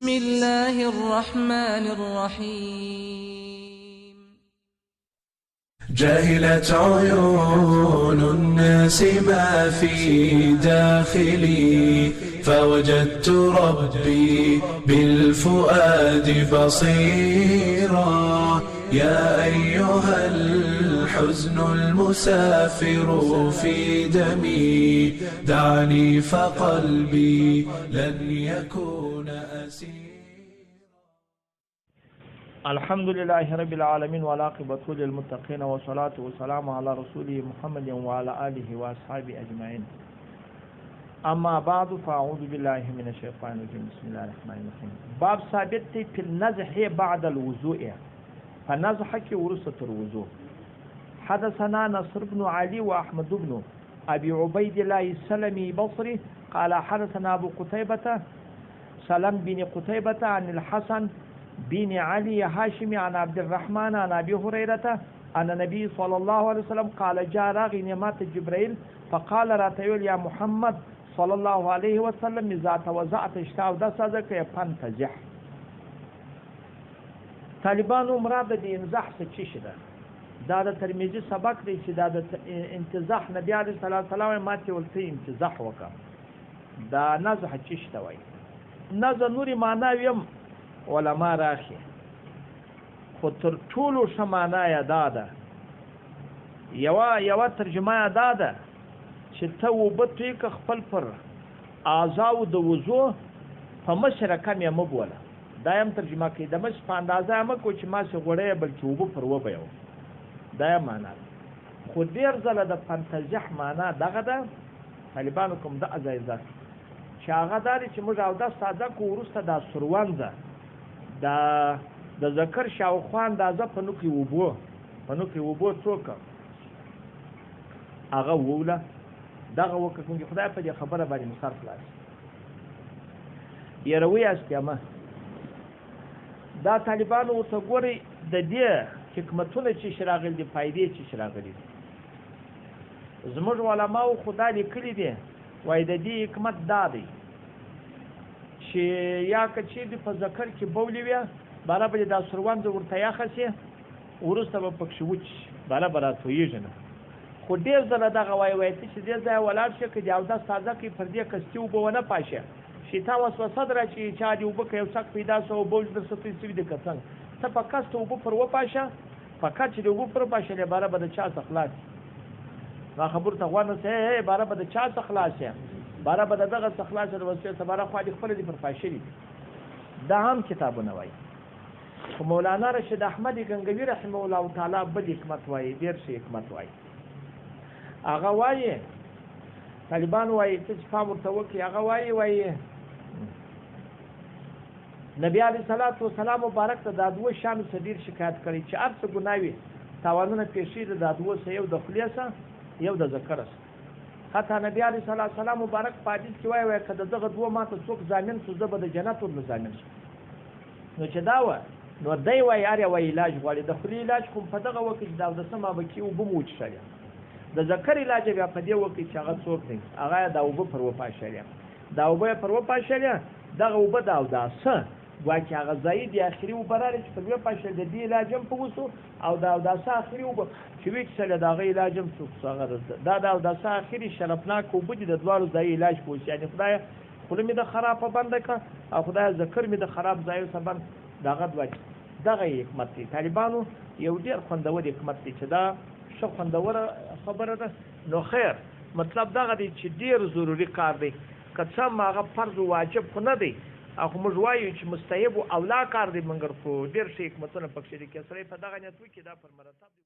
بسم الله الرحمن الرحيم. جهلت عيون الناس ما في داخلي، فوجدت ربي بالفؤاد بصيرا. يا أيها الحزن المسافر في دمي، دعني فقلبي لن يكون أسيرا. الحمد لله رب العالمين، والعاقبة للمتقين، والصلاة والسلام على رسوله محمد وعلى آله وأصحابه أجمعين. أما بعد، فأعوذ بالله من الشيطان الرجيم. بسم الله الرحمن الرحيم. باب ثابت دی په النزح بعد الوضوء، په نزح کې وروسته تر وضوء. حدثنا نصر بن علي وأحمد بن أبي عبيد الله السلمي بصري قال حدثنا أبو قتيبة سلم بن قتيبة عن الحسن بن علي هاشمي عن عبد الرحمن عن أبي هريرة أن النبي صلى الله عليه وسلم قال جاء راغي نعمات جبرائيل فقال راتيول يا محمد صلى الله عليه وسلم إذا توزعت اشتاو دسا ذكي فانتزح. طالبانو مراد د انزاح څه چی شي ده؟ دا د ترمذي سبق دی چې دا د انتزاح نبی علیه الصلاة والسلام ماته ولته انتزاح وکړه. دا نزح چی شته وایي؟ نزح نورې معناوې هم علما راخي، خو تر ټولو ښه معنا یې دا ده، یوه ترجمه یې دا ده چې ته اوبه توی که خپل پر اعضاو د وضو په مش رقم یې مه بوله. دا یې هم ترجمه کوي، د مش په اندازه یې مه کوه چې ما سې غوړی بلکې اوبه پر وبیوه. دا یې معنا ده. خو ډېر ځله د فانتزح معنا دغه ده، طالبانو کوم د ځای ده چې هغه دا دی چې موږ اودس تازه کړو، وروسته دا سرونځه دا د ذکر شاوخوا اندازه په نوکې اوبو، په نوکې اوبو څوک هغه ووله دغه وکړه. کوم چې خدای په دې خبره باندې مې سر خلاص یاره ویاست ما. دا طالبانو ورته ګورئ د دې حکمتونه چې شي راغلي دي، فایدې چې شي راغلي دي. زموږ علماو خو دا لیکلي دي، وایي د دې حکمت دا دی چې یا که چیرې په ذکر کې بولې وي، بالا به دا سروند ورته یخه شي، وروسته به پکښې وچ شي، بالا به راتویږي نه. خو ډېر ځله دغه وایي، وایي ته چې دې ځایه ولاړ شې، که دې اودس تازه کړي پر دې کستي اوبه ونه پاشې، شیطان وسوسه در اچوي، چا دې اوبه که یو څک پیدا شو او بول در څه توی سوي دي که څنګه، ته په کسته اوبه پر وپاشه، په کس چې دې اوبه پر وپاشلې باره به د چا څخه خلاص شي. ما خبرو ته غوږ نیسه، هی باره به د چا څخه خلاص شي، باره به د دغه څخه خلاص شي، د وسوسې څخه باره خوا دې خپله دې پر پاشلي دي. دا هم کتابونه وایي. خو مولانا رشید احمد ګنګوي رحمه الله تعالی بل حکمت وایي، ډېر ښه حکمت وایي. هغه وایي، طالبان وایي ته چې پام ورته وکړي، هغه وایي، وایي نبی علیه الصلاة والسلام مبارک ته دا دوه شیانو څخه ډېر شکایت کړی چې هر څه ګناه وي تاوانونه پېښېږي، دا دوه څه، یو د خولې څخه یو د ذکر څخه. حتی نبی علیه الصلاة والسلام مبارک په حدیث کې وایي، وایي که د دغه دوه ماته څوک ضامن شو زه به د جنت ورله ضامن شم. نو چې دا وه نو دی وایي هر یوه علاج غواړي. د خولې علاج خو په دغه وکړي چې دا اودسه ما به کې اوبه مو وڅښلې، د ذکر علاج بیا په دې وکړي چې هغه څوک دی، هغه یې دا اوبه پر وپاشلې، دا اوبه یې پر وپاشلې، دغه اوبه د اوداسه ګواکې هغه ځایي د اخري اوبه راغلې چې پر وپاشل، د دې علاج هم په وسو، او د اوداسه اخري اوبه چې وڅښلې د هغه علاج هم څوک څه هغه دا د اوداسه اخري شرفناک اوبه دي، د دواړو ځایي علاج په وسي. یعنې خدایه خوله مې د خرابه بنده کړه او خدایه ذکر مې د خراب ځایو څخه بند، دغه دوه دغه یې حکمت دی. طالبانو یو ډېر خوندور حکمت دی چې دا ښه خوندوره خبره ده. نو خیر مطلب دغه دی چې ډېر ضروري کار دی، که څه هم هغه فرض و واجب خو نه دی، او خو موږ وایو چې مستحب و اولا کار دی، مګر خو ډېر ښه حکمتونه پکښې دي که سړی په دغه نیت وکړي دا پر مرتب دی.